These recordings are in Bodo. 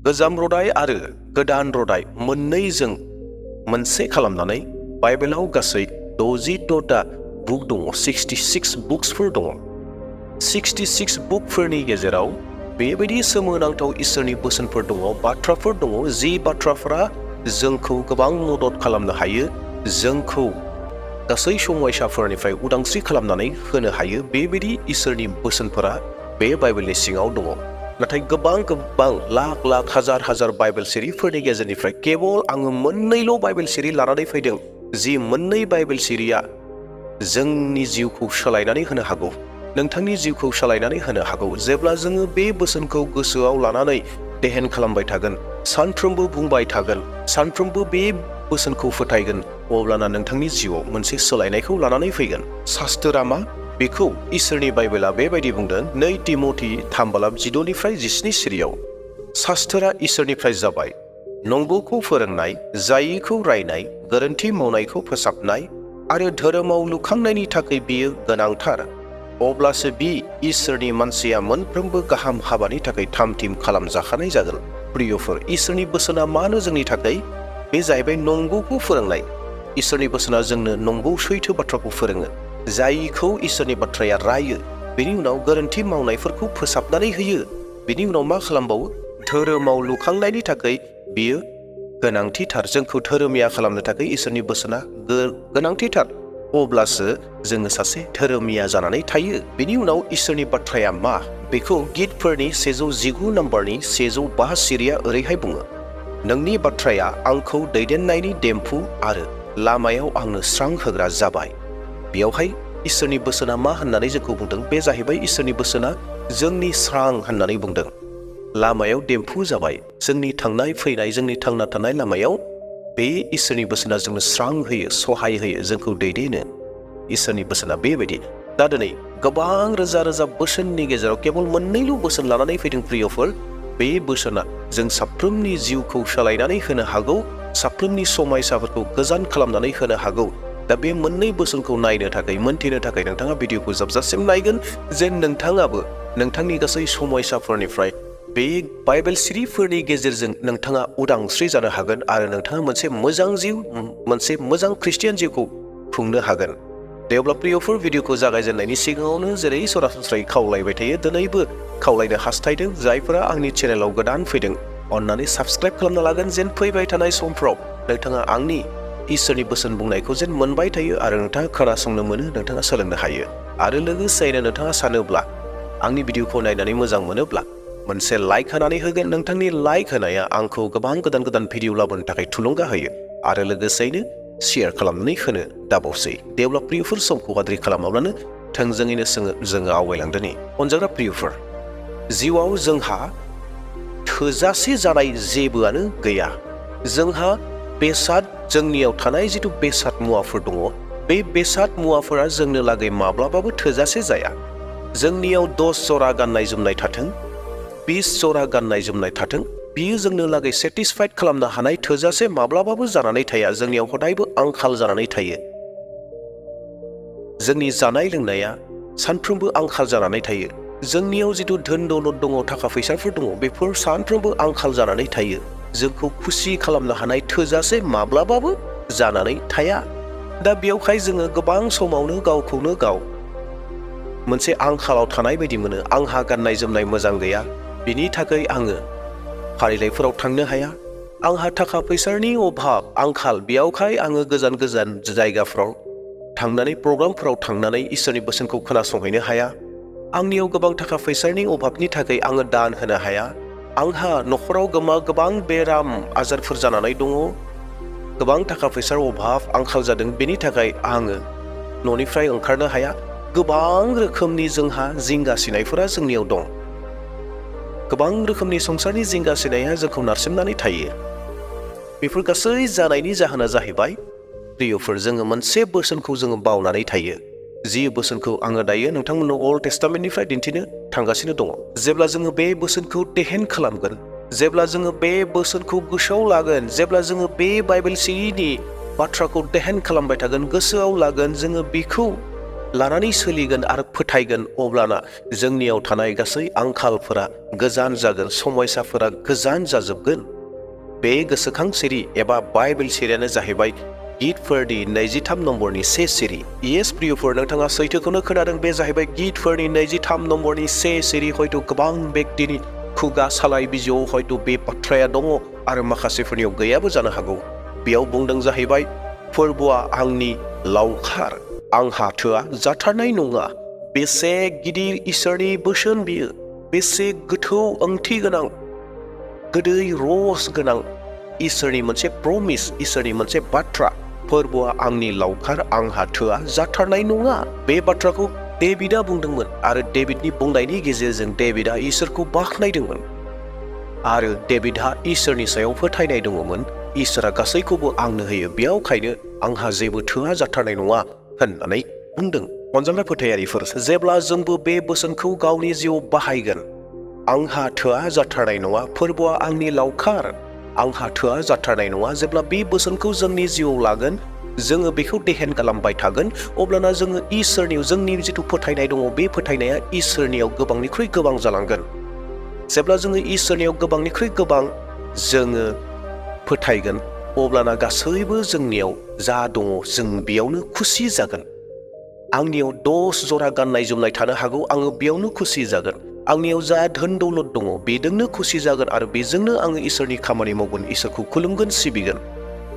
गोजाम रदाय आरो गोदान रदाय मोननैजों मोनसे खालामनानै बाइबेलाव गासै 66टा बुक दङ, 66 बुक्सफोर दङ। 66 बुकफोरनि गेजेराव बेबायदि सोमोनांथाव इसोरनि बोसोनफोर दङ, बाथ्राफोर दङ, जि बाथ्राफोरा जोंखौ गोबां मदद खालामनो हायो, जोंखौ गासै समयसाफोरनिफ्राय उदांस्रि खालामनानै होनो हायो। बेबायदि इसोरनि बोसोनफोरा बे बाइबेलनि सिङाव दङ। नाथाय गोबां लाख लाख हाजार हाजार बाइबेल सिरिफोरनि गेजेरनिफ्राय केवल आङो मोननैल' बाइबेल सिरि लानानै फैदों, जि मोननै बाइबेल सिरिया जोंनि जिउखौ सोलायनानै होनो हागौ, नोंथांनि जिउखौ सोलायनानै होनो हागौ। जेब्ला जोङो बे बोसोनखौ गोसोआव लानानै देहेन खालामबाय थागोन, सानफ्रोमबो बुंबाय थागोन, सानफ्रोमबो बे बोसोनखौ फोथायगोन, अब्लाना नोंथांनि जिउआव मोनसे सोलायनायखौ लानानै फैगोन। शास्त्रा मा? बेखौ इसोरनि बाइबेला बेबायदि बुंदों 2 तिमथि 3:12-17 सिरियाव। शास्त्रा इसोरनिफ्राय जाबाय, नंगौखौ फोरोंनाय, जायिखौ रायनाय, गोरोन्थि मावनायखौ फोसाबनाय आरो धोरोमाव लुखांनायनि थाखाय बियो गोनांथार। अब्लासो बि इसोरनि मानसिया मोनफ्रोमबो गाहाम हाबानि थाखाय थाम-थिम खालामजाखानाय जागोन। प्रियफोर, इसोरनि बोसोना मानो जोंनि थाखाय? बे जाहैबाय नंगौखौ फोरोंनाय। इसोरनि बोसोना जोंनो नंगौ सैथो बाथ्राखौ फोरोङो। जायखौ इसोरनि बाथ्राया रायो, बेनि उनाव गोरोन्थि मावनायफोरखौ फोसाबनानै होयो। बेनि उनाव मा खालामबावो? धोरोमाव लुखांनायनि थाखाय बियो गोनांथिथार। जोंखौ धोरोमिया खालामनो थाखाय इसोरनि बोसोना गोनांथिथार। अब्लासो जोङो सासे धोरोमिया जानानै थायो। बेनि उनाव इसोरनि बाथ्राया मा? बेखौ गितफोरनि 119 नम्बरनि 105 सिरिया ओरैहाय बुङो, नोंनि बाथ्राया आंखौ दैदेननायनि देम्फु आरो लामायाव आंनो स्रां होग्रा जाबाय। बेयावहाय इसोरनि बोसोना मा होननानै जोंखौ बुंदों? बे जाहैबाय इसोरनि बोसोना जोंनि स्रां होननानै बुंदों। लामायाव देम्फु जाबाय। जोंनि थांनाय फैनाय, जोंनि थांना थानाय लामायाव बे इसोरनि बोसोना जोंनो स्रां होयो, सहाय होयो, जोंखौ दैदेनो। इसोरनि बोसोना बेबायदि। दा दिनै गोबां रोजा रोजा बोसोननि गेजेराव केवल मोननैल' बोसोन लानानै फैदों प्रियफोर। बे बोसोना जों साफ्रोमनि जिउखौ सोलायनानै होनो हागौ, साफ्रोमनि समयसाफोरखौ गोजान खालामनानै होनो हागौ। दा बे मोननै बोसोनखौ नायनो थाखाय, मोनथिनो थाखाय नोंथाङा भिडिअखौ जोबजासिम नायगोन, जेन नोंथाङाबो नोंथांनि गासै समयसाफोरनिफ्राय बे बाइबेल सिरिफोरनि गेजेरजों नोंथाङा उदांस्रि जानो हागोन आरो नोंथाङा मोनसे मोजां जिउ, मोनसे मोजां ख्रिस्टियान जिउखौ खुंनो हागोन। दे अब्ला प्रियफोर, भिडिअखौ जागायजेननायनि सिगाङावनो जेरै सरासनस्रायै खावलायबाय थायो, दिनैबो खावलायनो हास्थायदों जायफोरा आंनि चेनेलाव गोदान फैदों, अन्नानै साबस्क्राइब खालामना लागोन, जेन फैबाय थानाय समफ्राव नोंथाङा आंनि इसोरनि बोसोन बुंनायखौ जेन मोनबाय थायो आरो नोंथाङा खोनासंनो मोनो, नोंथाङा सोलोंनो हायो। आरो लोगोसेयैनो नोंथाङा सानोब्ला, आंनि भिडिअखौ नायनानै मोजां मोनोब्ला मोनसे लाइक होनानै होगोन। नोंथांनि लाइक होनाया आंखौ गोबां गोदान गोदान भिडिअ लाबोनो थाखाय थुलुंगा होयो। आरो लोगोसेयैनो शेयार खालामनानै होनो दाबावसै। दे अब्ला प्रियफोर, समखौ गाज्रि खालामाब्लानो थोंजोङैनो जोङो आवगायलांदोनि। अनजाग्रा प्रियफोर, जिउआव जोंहा थोजासे जानाय जेबोआनो गैया। जोंहा बेसाद, जोंनियाव थानाय जिथु बेसाद मुवाफोर दङ, बे बेसाद मुवाफोरा जोंनो लागै माब्लाबाबो थोजासे जाया। जोंनियाव 10 जरा गाननाय जोमनाय थाथों, 20 जरा गाननाय जोमनाय थाथों, बियो जोंनो लागै सेटिसफाइड खालामनो हानाय थोजासे माब्लाबाबो जानानै थाया। जोंनियाव हदायबो आंखाल जानानै थायो। जोंनि जानाय लोंनाया सानफ्रोमबो आंखाल जानानै थायो। जोंनियाव जिथु धोन दौलत दङ, थाखा फैसाफोर दङ, बेफोर सानफ्रोमबो आंखाल जानानै थायो। जोंखौ खुसि खालामनो हानाय थोजासे माब्लाबाबो जानानै थाया। दा बेयावहाय जोङो गोबां समावनो गावखौनो गाव मोनसे आंखालाव थानाय बायदि मोनो। आंहा गाननाय जोमनाय मोजां गैया, बिनि थाखाय आङो फारिलाइफोराव थांनो हाया। आंहा थाखा फैसानि अभाब, आंखाल, बेयावहाय आङो गोजान गोजान जायगाफ्राव थांनानै, प्रग्रामफोराव थांनानै इसोरनि बोसोनखौ खोनासंहैनो हाया। आंनियाव गोबां थाखा फैसानि अभाबनि थाखाय आङो दान होनो हाया। आंहा न'खराव गोबां बेराम आजारफोर जानानै दङ, गोबां थाखा फैसानि अभाब, आंखाल जादों, बेनि थाखाय आङो न'निफ्राय ओंखारनो हाया। गोबां रोखोमनि जोंहा जिंगासिनायफोरा जोंनियाव दं। गोबां रोखोमनि संसारनि जिंगासिनाया जोंखौ नारसिननानै थायो। बेफोर गासै जानायनि जाहोना जाहैबाय प्रियफोर, जोङो मोनसे बोसोनखौ जोङो बावनानै थायो। जि बोसोनखौ आङो दायो नोंथांमोननो अल्ड टेस्टामेन्टनिफ्राय दिन्थिनो थांगासिनो दङ। जेब्ला जोङो बे बोसोनखौ देहेन खालामगोन, जेब्ला जोङो बे बोसोनखौ गोसोआव लागोन, जेब्ला जोङो बे बाइबेल सिरिनि बाथ्राखौ देहेन खालामबाय थागोन, गोसोआव लागोन, जोङो बेखौ लानानै सोलिगोन आरो फोथायगोन अब्लाना जोंनियाव थानाय गासै आंखालफोरा गोजान जागोन, समयसाफोरा गोजान जाजोबगोन। बे गोसोखां सिरि एबा बाइबेल सिरियानो जाहैबाय गितफोरनि 23 नम्बरनि 1 सिरि। येस प्रियफोर, नोंथाङा सैथोखौनो खोनादों। बे जाहैबाय गितफोरनि 23 नम्बरनि 1 सिरि। हयथ' गोबां बेक्तिनि खुगा सालाय बिजौआव हयथ' बे बाथ्राया दङ आरो माखासेफोरनियाव गैयाबो जानो हागौ। बेयाव बुंदों जाहैबाय, फोरबोआ आंनि लावखार, आंहा थोआ जाथारनाय नङा। बेसे गिदिर इसोरनि बोसोन बियो, बेसे गोथौ ओंथि गोनां, गोदै रस गोनां इसोरनि मोनसे प्रमिस, इसोरनि मोनसे बाथ्रा। फोरबोआ आंनि लावखार, आंहा थोआ जाथारनाय नङा। बे बाथ्राखौ डेभिडआ बुंदोंमोन आरो डेभिडनि बुंनायनि गेजेरजों डेभिडआ इसोरखौ बाख्नायदोंमोन आरो डेभिडहा इसोरनि सायाव फोथायनाय दङमोन। इसोरा गासैखौबो आंनो होयो, बेयावखायनो आंहा जेबो थोआ जाथारनाय नङा होननानै बुंदों। अनजानाय फोथायारिफोर, जेब्ला जोंबो बे बोसोनखौ गावनि जिउआव बाहायगोन, आंहा थोआ जाथारनाय नङा, फोरबोआ आंनि लावखार, आंहा थोआ जाथारनाय नङा, जेब्ला बे बोसोनखौ जोंनि जिउआव लागोन, जोङो बेखौ देहेन खालामबाय थागोन, अब्लाना जोङो इसोरनियाव जोंनि जिथु फोथायनाय दङ, बे फोथायनाया इसोरनियाव गोबांनिख्रुइ गोबां जालांगोन। जेब्ला जोङो इसोरनियाव गोबांनिख्रुइ गोबां जोङो फोथायगोन, अब्लाना गासैबो जोंनियाव जा दङ जों बेयावनो खुसि जागोन। आंनियाव 10 जरा गाननाय जोमनाय थानो हागौ, आङो बेयावनो खुसि जागोन। आंनियाव जा धोन दौलत दङ बेजोंनो खुसि जागोन आरो बेजोंनो आङो इसोरनि खामानि मावगोन, इसोरखौ खुलुमगोन, सिबिगोन।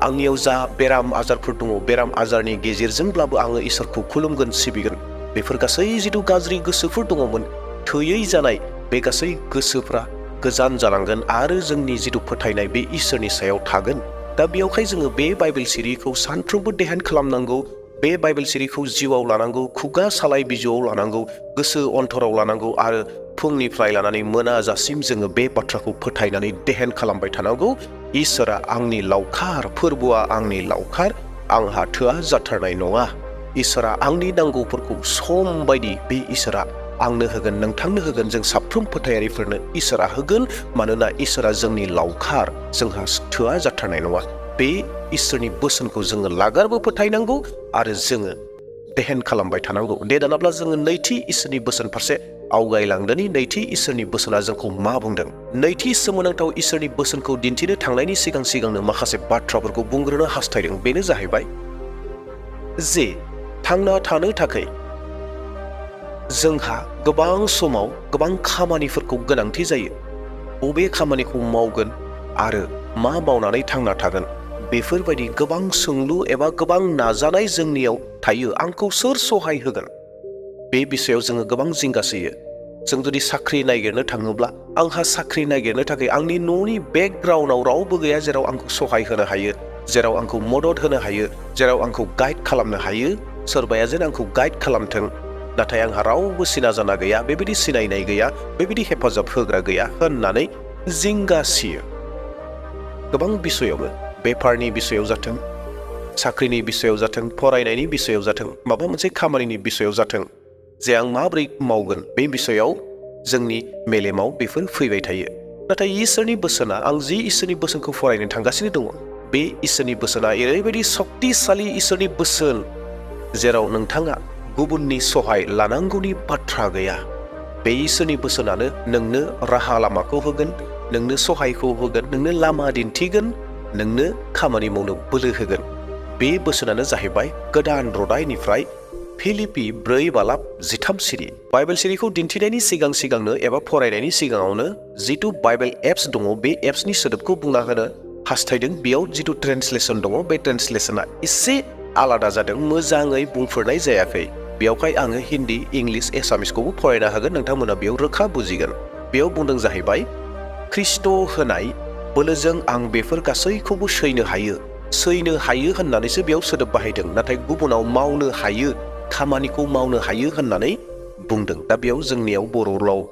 आंनियाव जा बेराम आजारफोर दङ, बेराम आजारनि गेजेरजोंब्लाबो आङो इसोरखौ खुलुमगोन, सिबिगोन। बेफोर गासै जिथु गाज्रि गोसोफोर दङमोन, थोयै जानाय बे गासै गोसोफ्रा गोजान जालांगोन आरो जोंनि जिथु फोथायनाय बे इसोरनि सायाव थागोन। दा बेयावहाय जोङो बे बाइबेल सिरिखौ सानफ्रोमबो देहान खालामनांगौ। बे बाइबेल सिरिखौ जिउआव लानांगौ, खुगा सालाय बिजौआव लानांगौ, गोसो अन्तराव लानांगौ आरो फुंनिफ्राय लानानै मोनाजासिम जोङो बे बाथ्राखौ फोथायनानै देहेन खालामबाय थानांगौ। इसोरा आंनि लावखार, फोरबोआ आंनि लावखार, आंहा थोआ जाथारनाय नङा। इसोरा आंनि नांगौफोरखौ सम बायदि बे इसोरा आंनो होगोन, नोंथांनो होगोन, जों साफ्रोम फोथायारिफोरनो इसोरा होगोन। मानोना इसोरा जोंनि लावखार, जोंहा थोआ जाथारनाय नङा। बे इसोरनि बोसोनखौ जोङो लागारबो फोथायनांगौ आरो जोङो देहेन खालामबाय थानांगौ। दे दानाब्ला जोङो नैथि इसोरनि बोसोन फारसे आवगायलांदोनि। नैथि इसोरनि बोसोना जोंखौ मा बुंदों? नैथि सोमोनांथाव इसोरनि बोसोनखौ दिन्थिनो थांनायनि सिगांनो माखासे बाथ्राफोरखौ बुंग्रोनो हास्थायदों। बेनो जाहैबाय जे थांना थानो थाखाय जोंहा गोबां समाव गोबां खामानिफोरखौ गोनांथि जायो। बबे खामानिखौ मावगोन आरो मा मावनानै थांना थागोन, बेफोरबायदि गोबां सोंलु एबा गोबां नाजानाय जोंनियाव थायो। आंखौ सोर सहाय होगोन? बे बिषयाव जोङो गोबां जिंगासियो। जों जुदि साख्रि नागिरनो थाङोब्ला, आंहा साख्रि नागिरनो थाखाय आंनि न'नि बेकग्राउन्डआव रावबो गैया जेराव आंखौ सहाय होनो हायो, जेराव आंखौ मदद होनो हायो, जेराव आंखौ गाइड खालामनो हायो। सोरबाया जेन आंखौ गाइड खालामथों, नाथाय आंहा रावबो सिना जाना गैया, बेबायदि सिनायनाय गैया, बेबायदि हेफाजाब होग्रा गैया होननानै जिंगासियो। गोबां बिषयावनो, बेफारनि बिषयाव जाथों, साख्रिनि बिषयाव जाथों, फरायनायनि बिषयाव जाथों, माबा मोनसे खामानिनि बिषयाव जाथों, जे आं माबोरै मावगोन बे बिषयाव जोंनि मेलेमाव बेफोर फैबाय थायो। नाथाय इसोरनि बोसोना, आं जि इसोरनि बोसोनखौ फरायनो थांगासिनो दङ, बे इसोरनि बोसोना ओरैबायदि सक्तिशालि इसोरनि बोसोन, जेराव नोंथाङा गुबुननि सहाय लानांगौनि बाथ्रा गैया। बे इसोरनि बोसोनानो नोंनो राहा लामाखौ होगोन, नोंनो सहायखौ होगोन, नोंनो लामा दिन्थिगोन, नोंनो खामानि मावनो बोलो होगोन। बे बोसोनानो जाहैबाय गोदान रदाइनिफ्राय फिलिपि 4:13 सिरि। बाइबेल सिरिखौ दिन्थिनायनि सिगांनो एबा फरायनायनि सिगाङावनो जिथु बाइबेल एप्स दङ, बे एप्सनि सोदोबखौ बुंना होनो हास्थायदों। बेयाव जिथु ट्रेन्सलेसन दङ, बे ट्रेन्सलेसना एसे आलादा जादों, मोजाङै बुंफोरनाय जायाखै। बेयावहाय आङो हिन्दी, इंलिश, एसामिसखौबो फरायना होगोन, नोंथांमोना बेयाव रोखा बुजिगोन। बेयाव बुंदों जाहैबाय, ख्रिस्ट' होनाय बोलोजों आं बेफोर गासैखौबो सैनो हायो होननानैसो बेयाव सोदोब बाहायदों, नाथाय गुबुनाव मावनो हायो, खामानिखौ मावनो हायो होननानै बुंदों। दा बेयाव जोंनियाव बर'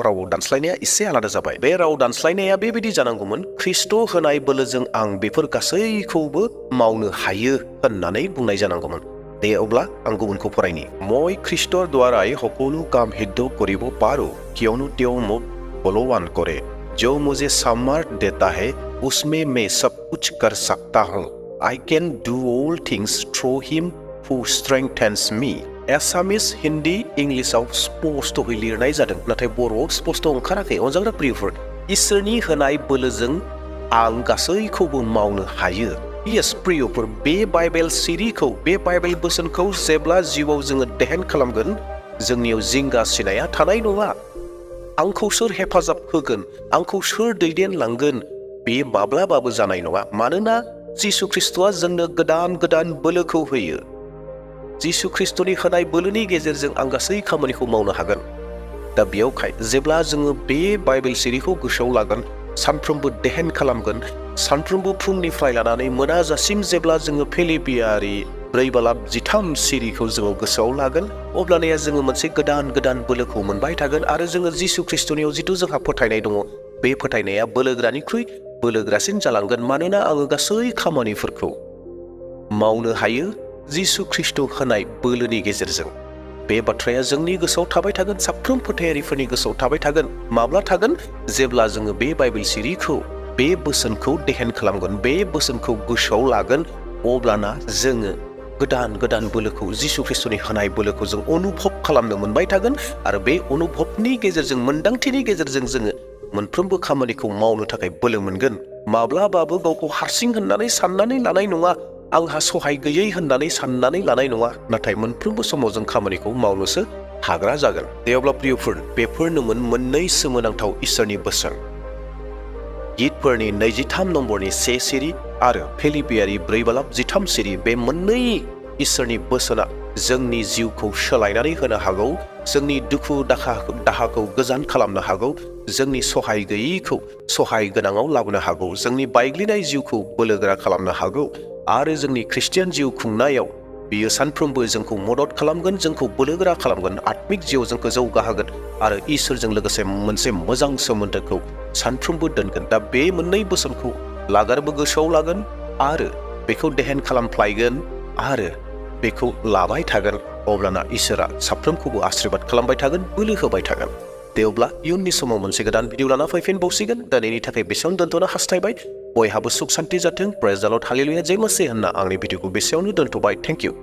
राव दानस्लायनाया एसे आलादा जाबाय। बे राव दानस्लायनाया बेबायदि जानांगौमोन, ख्रिस्ट' होनाय बोलोजों आं बेफोर गासैखौबो मावनो हायो होननानै बुंनाय जानांगौमोन। दे अब्ला आं गुबुनखौ फरायनि। মই খ্ৰীষ্টৰ দ্বাৰাই সকলো কাম সিদ্ধ কৰিব পাৰো, কিয়নো তেওঁ মোক বলৱান কৰে। जो मुझे सामर्थ देता है, उसमें मैं सब कुछ कर सकता हूँ। I can do all things through him who strengthens me. एसामिस हिन्दी इंग्लिशाव स्पष्टयै लिरनाय जादों नाथाय बर'आव स्पष्ट ओंखाराखै। अनजाग्रा प्रियफोर, इसोरनि होनाय बोलोजों आं गासैखौबो मावनो हायो। यस प्रियफोर, बे बाइबेल सिरिखौ, बे बाइबेल बोसोनखौ जेब्ला जिउआव जोङो देहेन खालामगोन, जोंनियाव जिंगा सिनाया थानाय नङा। आंखौ सोर हेफाजाब होगोन, आंखौ सोर दैदेनलांगोन, बे माब्लाबाबो जानाय नङा। मानोना जिसु ख्रिस्ट'आ जोंनो गोदान गोदान बोलोखौ होयो। जिसु ख्रिस्ट'नि होनाय बोलोनि गेजेरजों आं गासै खामानिखौ मावनो हागोन। दा बेयावखाय जेब्ला जोङो बे बाइबेल सिरिखौ गोसोआव लागोन, सानफ्रोमबो देहेन खालामगोन, सानफ्रोमबो फुंनिफ्राय लानानै मोनाजासिम जेब्ला जोङो फिलिपियारि 4:13 सिरिखौ जोङो गोसोआव लागोन, अब्लानिया जोङो मोनसे गोदान गोदान बोलोखौ मोनबाय थागोन आरो जोङो जिसु ख्रिस्ट'नियाव जिथु जोंहा फोथायनाय दङ, बे फोथायनाया बोलोग्रानिख्रुइ बोलोग्रासिन जालांगोन। मानोना आङो गासै खामानिफोरखौ मावनो हायो जिसु ख्रिस्ट' होनाय बोलोनि गेजेरजों। बे बाथ्राया जोंनि गोसोआव थाबाय थागोन, साफ्रोम फोथायारिफोरनि गोसोआव थाबाय थागोन। माब्ला थागोन? जेब्ला जोङो बे बाइबेल सिरिखौ, बे बोसोनखौ देहेन खालामगोन, बे बोसोनखौ गोसोआव लागोन, अब्लाना जोङो गोदान गोदान बोलोखौ, जिसु ख्रिस्ट'नि होनाय बोलोखौ जों अनुभब खालामनो मोनबाय थागोन आरो बे अनुभबनि गेजेरजों, मोन्दांथिनि गेजेरजों जोङो मोनफ्रोमबो खामानिखौ मावनो थाखाय बोलो मोनगोन। माब्लाबाबो गावखौ हारसिं होननानै साननानै लानाय नङा, आंहा सहाय गैयै होननानै साननानै लानाय नङा, नाथाय मोनफ्रोमबो समाव जों खामानिखौ मावनोसो हाग्रा जागोन। दे अब्ला प्रियफोर, बेफोरनोमोन मोननै सोमोनांथाव इसोरनि बोसोन। गितफोरनि 23 नम्बरनि 1 सिरि आरो फिलिपियारि 4:13 सिरि, बे मोननै इसोरनि बोसोना जोंनि जिउखौ सोलायनानै होनो हागौ, जोंनि दुखु दाहाखौ गोजान खालामनो हागौ, जोंनि सहाय गैयैखौ सहाय गोनाङाव लाबोनो हागौ, जोंनि बायग्लिनाय जिउखौ बोलोगोरा खालामनो हागौ आरो जोंनि ख्रिस्टियान जिउ खुंनायाव बियो सानफ्रोमबो जोंखौ मदद खालामगोन, जोंखौ बोलोगोरा खालामगोन, आत्मिक जिउआव जोंखौ जौगाहोगोन आरो इसोरजों लोगोसे मोनसे मोजां सोमोन्दोखौ सानफ्रोमबो दोनगोन। दा बे मोननै बोसोनखौ लागारबो गोसोआव लागोन आरो बेखौ देहेन खालामफ्लायगोन आरो बेखौ लाबाय थागोन, अब्लाना इसोरा साफ्रोमखौबो आशीर्बाद खालामबाय थागोन, बोलो होबाय थागोन। दे अब्ला इयुननि समाव मोनसे गोदान भिडिअ लाना फैफिनबावसिगोन। दिनैनि थाखाय बेसेयावनो दोनथ'नो हास्थायबाय। बयहाबो सुख सान्ति जाथों। प्रेज द लर्ड, हालेलुया, जय मसीह होनना आंनि भिडिअखौ बेसेयावनो दोनथ'बाय। Thank you.